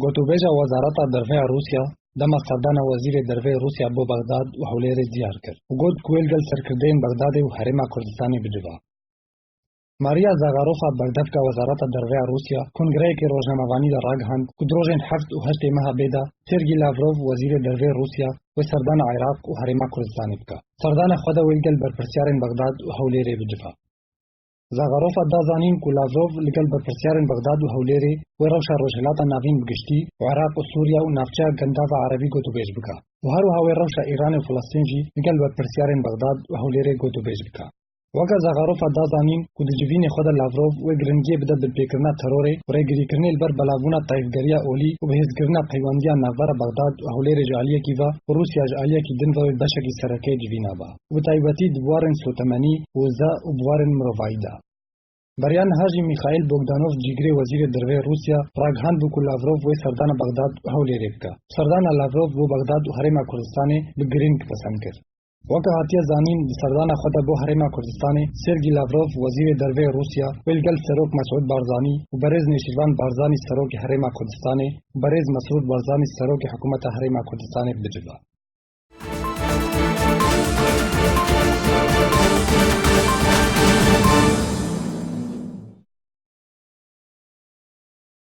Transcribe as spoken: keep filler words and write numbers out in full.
Gotûbêja Wezareta Derve ya Rûsya dema serdana Wezîrê Derve yê Rûsya bo Bexdad û Hewlêrê diyar kir û got ku wê li gel serkirdeyên Bexdadê û Herêma Kurdistanê biciva. Maria Zagarofa, berdevka Wezareta Derve ya Rûsya, kongreyekê rojnamevanî de ragihand ku di rojên heft û heştê meha bê de Sergî Lavrov, Wezîrê Derve yê Rûsya, wê serdana Iraq û Herêma Kurdistanê bike. Serdana xwe de wê li gel berpirsiyarên Bexdad û Hewlêrê biciva. Zagarofa da zanîn ku Lavrov li gel berpirsiyarên Bexdad û Hewlêrê wê rewşa Rojhilata Navîn bi giştî û Iraq û Sûriya û navçeya Gandava Erebî gotûbêj bike û her wiha wê rewşa Îranê û Filistîn jî li gel berpirsiyarên Bexdad û Hewlêrê gotûbêj bike. Weke Zagarofa da zanîn ku di civînê xwe de Lavrov wê giringiyê bide binpêkirina terorê û rêgirîkirinê li ber belavbûna tayîfgeriya olî û bihêzkirina peywendiya navbera Bexdad û Hewlêrê ji aliyekî ve û Rûsya ji aliyekî din ve wê beşekî sereke yê civîna be û bi taybetî di biwarên sotemenî, wiza û biwarên mirovayî de. Beriya niha jî Mîxaîl Bogdanov, cîgirê Wezîrê Derve yê Rûsya, ragihandbû ku Lavrov wê serdana Bexdad û Hewlêrê bike. Serdana Lavrov bo Bexdad û Herêma Kurdistanê bi girîng pesend kir. Weke hatiye zanîn, di serdana xwe de bo Herêma Kurdistanê, Sergî Lavrov, Wezîrê Derve yê Rûsya, wê li gel Serok Mesûd Barzanî û berêz Nêçîrvan Barzanî, Serokê Herêma Kurdistanê, û berêz Mesrûr Barzanî, Serokê Hikûmeta Herêma Kurdistanê bicive.